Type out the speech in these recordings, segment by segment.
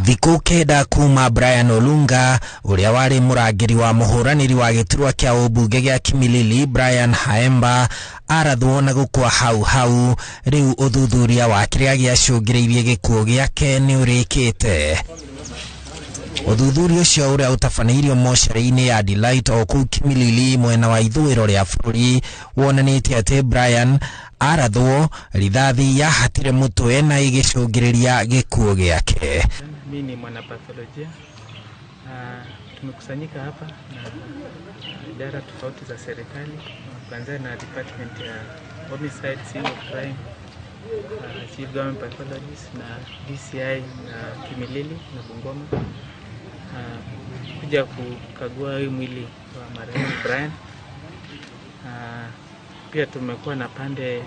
Thikũ 9 kuma Brian Olunga ũrĩa warĩ mũrangĩri wa mũhũranĩri wa gĩturwa kĩa ũmbunge gĩa Kimilili Brian Haemba arathwo na gũkua hau hau. Rĩu ũthuthuria wa kĩrĩa gĩacũngĩrĩirie gĩkuũ gĩake nĩ ũrĩkĩte. Ũthuthuria ũcio ũrĩa ũtabanĩirio mocarĩ-inĩ ya Delight o kũu Kimilili mwena wa ithũĩro rĩa bũrũri wonanĩtie atĩ Brian arathwo rithathi yahatire mũtwe na ĩgĩcũngĩrĩria gĩkuũ gĩake. Mimi ni mwanapatholojia. Tumekusanyika hapa na idara tofauti za serikali kuanzia na department ya homicide, scene of crime, chief government pathologist na DCI na Kimilili na Bungoma, kuja kukagua hii mwili wa marehemu Brian. Pia tumekuwa na pande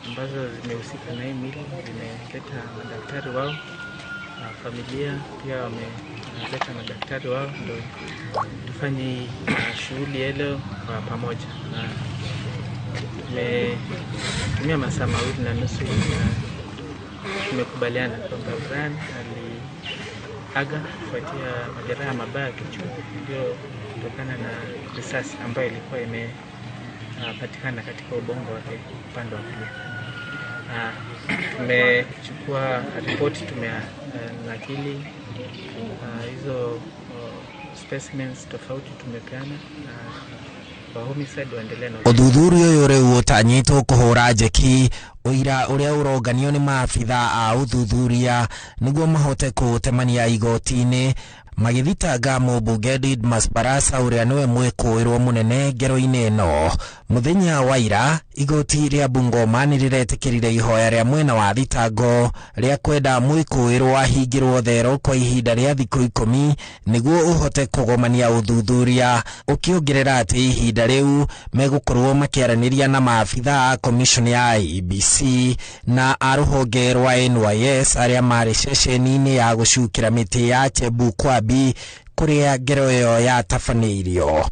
ambazo zimehusika na hii mwili, zimeleta madaktari wao na familia pia wameleta madaktari wao ndio tufanye shughuli leo kwa pamoja. Na tumetumia masaa 2.5 na tumekubaliana kwamba Brian aliaga kufuatia majeraha mabaya kichwa ndio kutokana na risasi ambayo ilikuwa imepatikana katika ubongo wake upande wa kulia. Tumechukua ripoti, tumenakili hizo specimens tofauti tumepeana na wa homicide waendelee na ũthuthuria ũyũ rĩu ũtanyĩtwo kũhũra njeki ũira ũrĩa ũronganio nĩ maabitha a ũthuthuria nĩguo mahote kũũtemania igoti-inĩ magĩthitanga mũmbunge Didmus Barasa ũrĩa nĩwe mwĩkũĩrwo mũnene ngero-inĩ ĩno. Mũthenya wa ira igoti rĩa Bungoma nĩ rĩretĩkĩrire ihoya rĩa mwena wa thitango rĩa kwenda mwĩkũĩrwo ahingĩrwo thero kwa ihinda rĩa thikũ 10 nĩguo ũhote kũgomania ũthuthuria, ũkĩongerera atĩ ihinda rĩu megũkorwo makĩaranĩria na maabitha a commission ya IEBC na a rũhonge rwa NYS arĩa marĩ ceceni-inĩ ya gũcukĩra mĩtĩ ya Chebukwabi kũrĩa ngero ĩyo yatabanĩirio.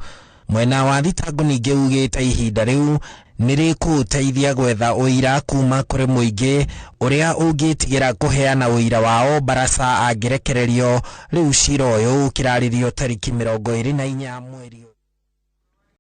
Mwena wa thitango ningĩ ugĩte ihinda rĩu nĩ rĩkũũteithia gwetha ũira kuma kũrĩ mũingĩ ũrĩa ũngĩtigĩra kũheana ũira wao Barasa angĩrekererio. Rĩu cira ũyũ ũkĩrarĩrio tarĩki 24 mweri.